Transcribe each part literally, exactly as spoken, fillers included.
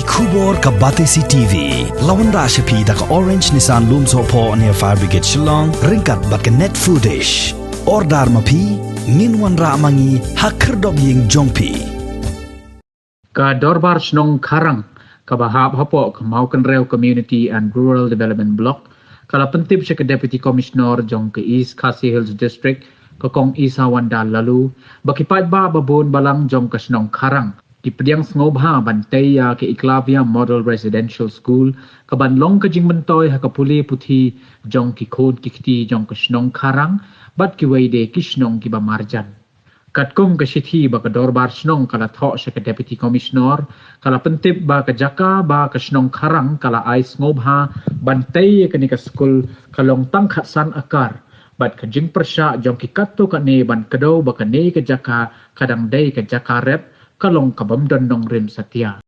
Khubor ka Batesi T V la wanrah sha phi da ka Orange Nissan Lumsohphoh near Fire Brigade Shillong, ryngkat bad ka Net Foodish. Order ma phi, ngin wanrah ma ngi ha khyrdop ïing jong phi. Ka Dorbar Shnong Kharang, kaba hap hapoh ka Mawkynrew Community and Rural Development Block, ka la pyntip sha ka Deputy Commissioner jong ka East Khasi Hills District, ka Kong Isawanda Laloo, ba ki paidbah babun balang jong ka shnong Kharang ki pdiang sngewbha ban tei ïa ka Eklavya Model Residential School, kaban long ka jingmyntoi ha ka pule puthi jong ki khun ki kti jong ka shnong Kharang bad kiwei de ki shnong kiba marjan. Katkum ka shithi ba ka Dorbar Shnong ka la thoh sha ka Deputy Commissioner, ka la pyntip ba ka jaka ba ka shnong Kharang ka la ai sngewbha ban tei ïa kane ka skul ka long tang khatsan akar, bad ka jingpyrshah jong ki katto katne ban kdew ba kane ka jaka ka dang dei ka jaka rep, ka long kabym don nongrim satia.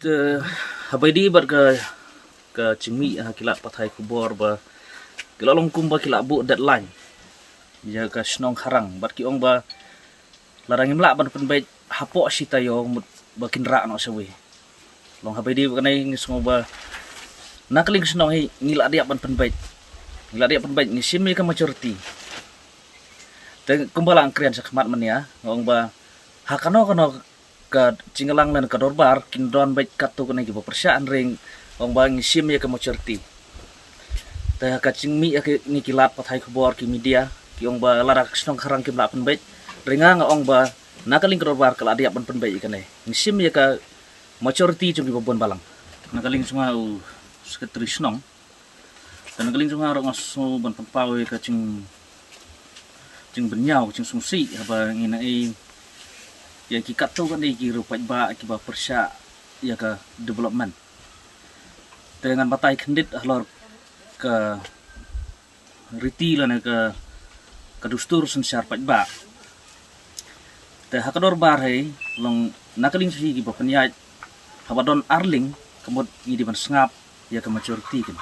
Te, haba ïadei bad ka, ka jingmih ha ki lad pathai khubor ba ki la long kumba ki la buh deadline ïa ka shnong Kharang, bad ki ong ba lada ngim lah ban pynbeit hapoh shi taïew mut ba kin rah noh shawei. Long haba ïadei bad kane ngi sngew ba na ka liang ka shnong hi ngi la dep ban pynbeit. Ngi la dep pynbeit, ngi shim ïa ka majority. Te kumba la nga kren sha khmat mynne nga ong ba ha kano kano ka jingïalang lane ka dorbar kin don beit katto katne kiba pyrshah, hynrei ong ba ngi shim ïa ka majority. Te ha ka jingmih ïa ki, ngi ki lad pathai khubor, ki media, ki ong ba lada ka shnong Kharang kim lah pynbeit, hynrei nga nga ong ba na ka liang ka dorbar ka la dep ban pynbeit ïa kane. Ngi shim ïa ka majority jong kiba bun balang. Na ka liang jong nga u Secretary Shnong, te na ka liang jong nga ruh nga sngew ban pynpaw ïa ka jing, jingbynñiaw, ka jingsngewsih haba ngi ïohi ïa ki katto katne ki riew paidbah kiba pyrshah ïa ka development. Te ngan batai khyndiat halor ka riti lane ka, ka dustur synshar paidbah. Te ha ka dorbar hi long na ka liang sha hi kiba pynïaid, haba don ar liang ka mut ngi dei ban sngap ïa ka majority kin.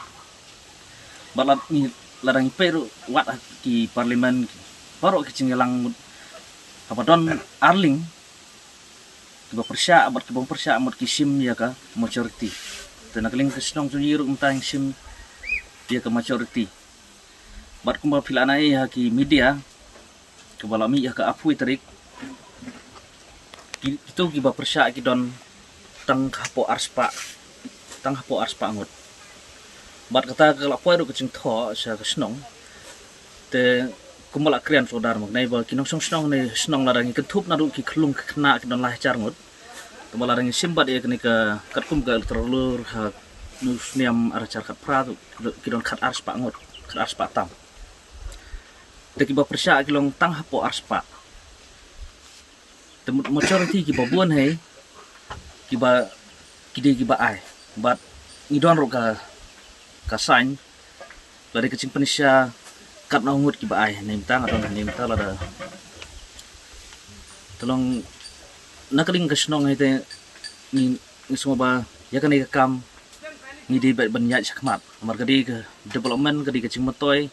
Bad lada ngi, lada ngi peit ruh wat ha ki parliament, baroh ki jingïalang mut haba don ar liang kiba pyrshah bad kibym pyrshah mut ki shim ïa ka majority. Te na ka liang ka shnong jong ngi ruh mynta ngi shim ïa ka majority. Bad kumba phi la ïohi ha ki media, kaba la mih ha ka arphew tarik, ki, kito kiba pyrshah ki don tang hapoh arspah, tang hapoh arspah ngut. Bad kata ka la poi ruh ka jingthoh sha ka shnong. Te kumba la kren sawdong mynne ba ki nongshong shnong ne shnong, lada ngi kynthup naduh ki khyllung ki khynnah ki don lai hajar ngut. Kumba lada ngi shim bad ïa kane ka, katkum ka electoral roll ha u snem ar hajar khatphra ruh ki don khat arspah ngut, khat arspah tam. Te kiba pyrshah ki long tang hapoh arspah. Te mut majority kiba bun hi kiba, ki dei kiba ai. Bad ngi don ruh ka, ka sign, lada ka jingpynshai katno ngut kiba ai. Hynrei mynta nga don hynrei mynta lada. Te long na ka liang ka shnong hi te ngi, ngi sngew ba ïa kane ka kam ngi dei ban, ban ïaid shakhmat. Namar ka dei ka development, ka dei ka jingmyntoi.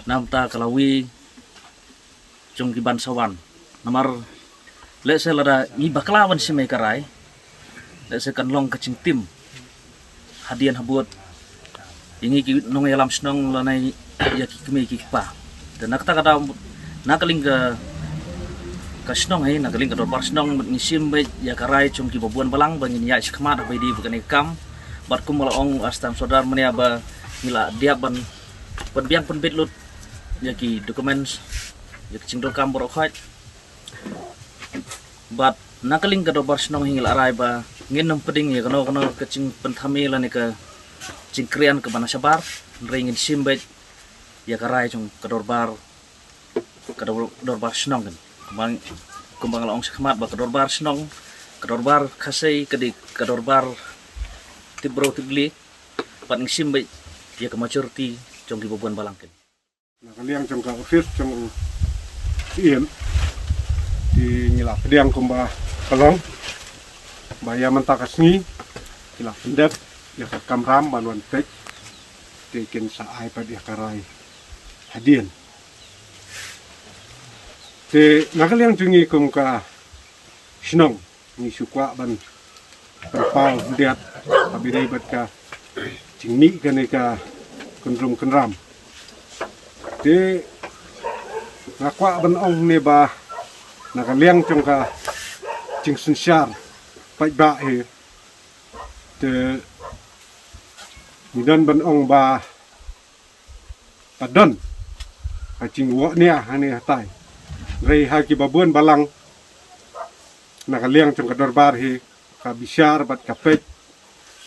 Namar ka la wei jong ki ban sa wan. Namar lehse lada ngi bakla ban shim ïa ka rai, lehse kan long ka jingtim hadien habud ïa ngi ki nongïalam shnong lane ïa ki kmie ki kpa. Te na kata ka daw, na ka liang ka, ka shnong hi, na ka liang ka dorbar shnong, ngi shim beit ïa ka rai jong kiba bun balang ba ngin ïaid shakhmat haba ïadei bad kane ka kam. Bad kumba la ong u Astem Sordar mynne ba ngi la dep ban pynbiang pynbit lut ïa ki documents, ïa ki jingdonkam baroh khoit. Bad na ka liang ka dorbar shnong hi ngi la rai ba ngin nym pdiang ïa kano kano ka jingpynthame lane ka jingkren kaba na shabar, hynrei ngin shim beit ïa ka rai jong ka dorbar, ka dor-, dorbar shnong kan. Kumba, kumba nga la ong shakhmat ba ka dorbar shnong, ka dorbar Khasi ka dei ka dorbar tip briew tip kmie, bad ngi shim beit ïa ka majority jong kiba bun balang kan. Na ka liang jong ka office jong u Syiem, te ngi la pdiang kumba ka long ba ïa mynta ka sngi ki la pyndep ïa ka kamram ban wan peit, te kin sa ai pat ïa ka rai hadien. Te na ka liang jong ngi kum ka shnong ngi shu kwah ban pynpaw khyndiat ha ba ïadei bad ka jingmih kane ka kynrum kynram. Te nga kwah ban ong ne ba na ka liang jong ka jingsynshar paidbah hi, te ngi don ban ong ba ka don ka jingwoh nia hangne hatai. Hynrei ha ki babun balang na ka liang jong ka dorbar hi, ka bishar bad ka peit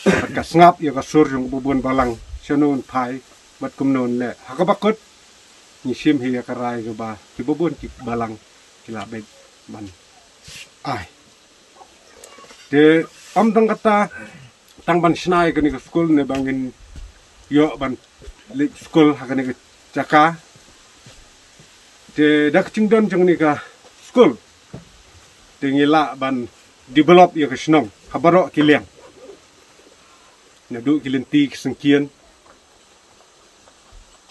bad ka sngap ïa ka sur jong babun balang, shano un phai bad kumno un leh. Ha kaba kut ngi shim hi ïa ka rai kaba ki babun ki balang ki la beit ban ai. Te ym tang kata, tang ban shna ïa kane ka skul ne ba ngin ïoh ban leit skul ha kane ka jaka. Te da ka jingdon jong kane ka skul, te ngi lah ban develop ïa ka shnong ha baroh ki liang, naduh ki lynti ki syngkien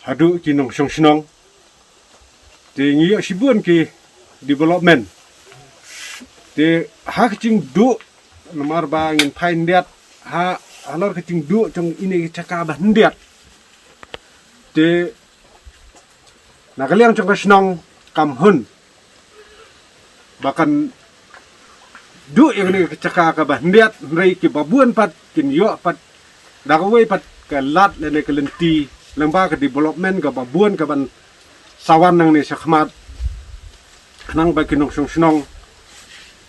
haduh ki nongshong shnong. Te ngi ïoh shibun ki development. Te ha ka jingduh, namar ba ngin phai khyndiat ha, halor ka jingduh jong ine ki jaka ba khyndiat, te na ka liang jong ka shnong kam hun ba kan duh ïa kane ka jaka kaba khyndiat, hynrei ki babun pat kin ïoh pat da kawei pat ka lad lane ka lynti lyngba ka development kaba bun kaban sa wan nangne shakhmat, khnang ba ki nongshong shnong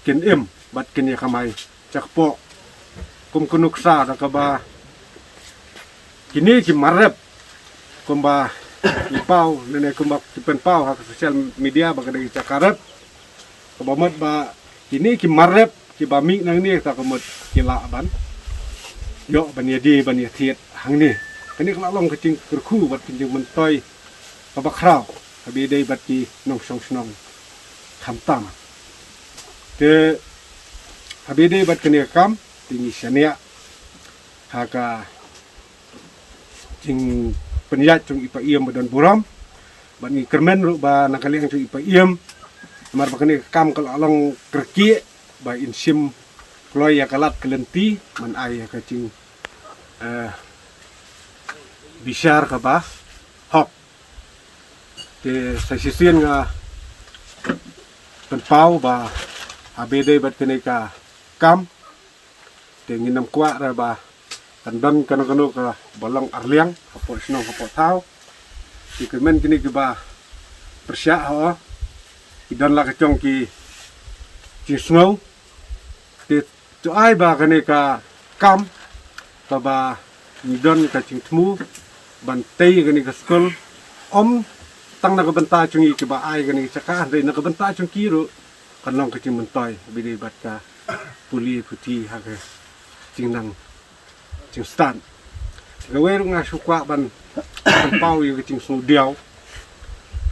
kin im bad kin ïa kamai. Sha kpoh kum ka nuksa da kaba kine ki mar rep, kumba ki paw ne, ne kumba ki pynpaw ha ka social media ba ka dei ka jaka rep. Kaba mut ba kine ki mar rep kiba mih nangne, kata ka mut ki lah ban ïoh ban ïadie ban ïathied hangne. Kane ka la long ka jingkyrkhu bad ka jingmyntoi kaba khraw ha ba ïadei bad ki nongshong shnong khamtam. Te ha ba ïadei bad kane ka kam, te ngi shaniah ha ka jingpynïaid jong i Paiem ba don burom, bad ngi kyrmen ruh ba na ka liang jong i Paiem, namar ba kane ka kam ka la long kyrkieh ba in shim kloi ïa ka lad ka lynti ban ai ïa ka jing, eh, bishar kaba hok. Te sa shisien nga pynpaw ba ha ba ïadei bad kane ka kam, te ngin ym kwah re ba kan don kano kano kaba long arliang hapoh shnong hapoh thaw. Te kyrmen kine kiba pyrshah ho, ki don la ka jong ki jingsngew. Te to ai ba kane ka kam kaba ngi don ka jingthmu ban tei kane ka skul, ym tang na ka bynta jong ngi kiba ai kane ka jaka, hynrei na ka bynta jong ki ruh kan long ka jingmyntoi ba ïadei bad ka pule puthi ha ka jingnang jingstad. Kawei ruh nga shu kwah ban pynpaw ïa ka jingsngewdiaw.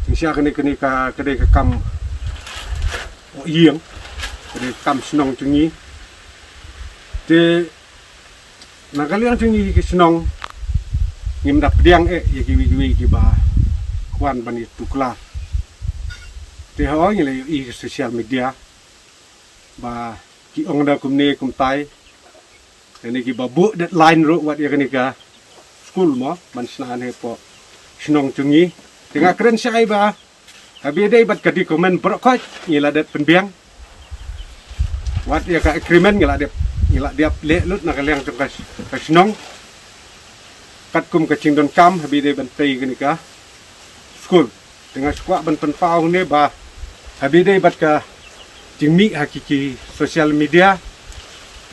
Jingshisha kane, kane ka, ka dei ka kam ïing, ka dei ka kam shnong jong ngi. Te na ka liang jong ngi ki shnong, ngim da pdiang eh ïa kiwei kiwei kiba wan ban ïatuklar. Te ho ngi la ïohi ha social media ba ki ong da kumne kumtai, kane kiba buh deadline ruh wat ïa kane ka skul mo ban shna hangne hapoh shnong jong ngi. Te nga kren shai ba ha ba ïadei bad ka document baroh khoit ngi la dep pynbiang. Wat ïa ka agreement ngi la dep, ngi la dep leh lut na ka liang jong ka, ka shnong katkum ka jingdonkam ha ba ïadei ban tei kane ka skul. Te nga shu kwah ban pynpaw hangne ba ha ba ïadei bad ka jingmih ha ki, ki social media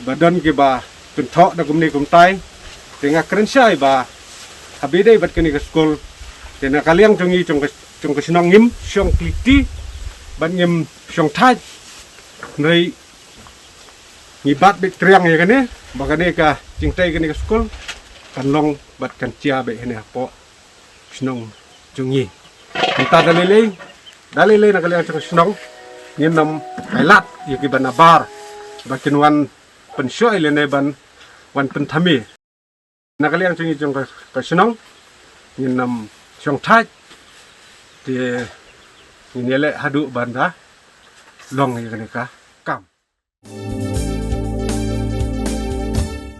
ba don kiba kynthoh da kumne kumtai. Te nga kren shai ba ha ba ïadei bad kane ka skul, te na ka liang jong ngi jong ka, jong ka shnong ngim shong khliti bad ngim shong thait. Hynrei ngi bat beit kriang ïa kane ba kane ka jingtei kane ka skul kan long bad kan jia beit hangne hapoh shnong jong ngi. Mynta da lei lei, da lei lei na ka liang jong ka shnong ngin ym ailad ïa kiba nabar ba kin wan pynshoi lane ban wan pynthame. Na ka liang jong ngi jong ka, ka shnong ngin ym shong thait. Te ngin ïaleh haduh ban da long ïa kane ka kam.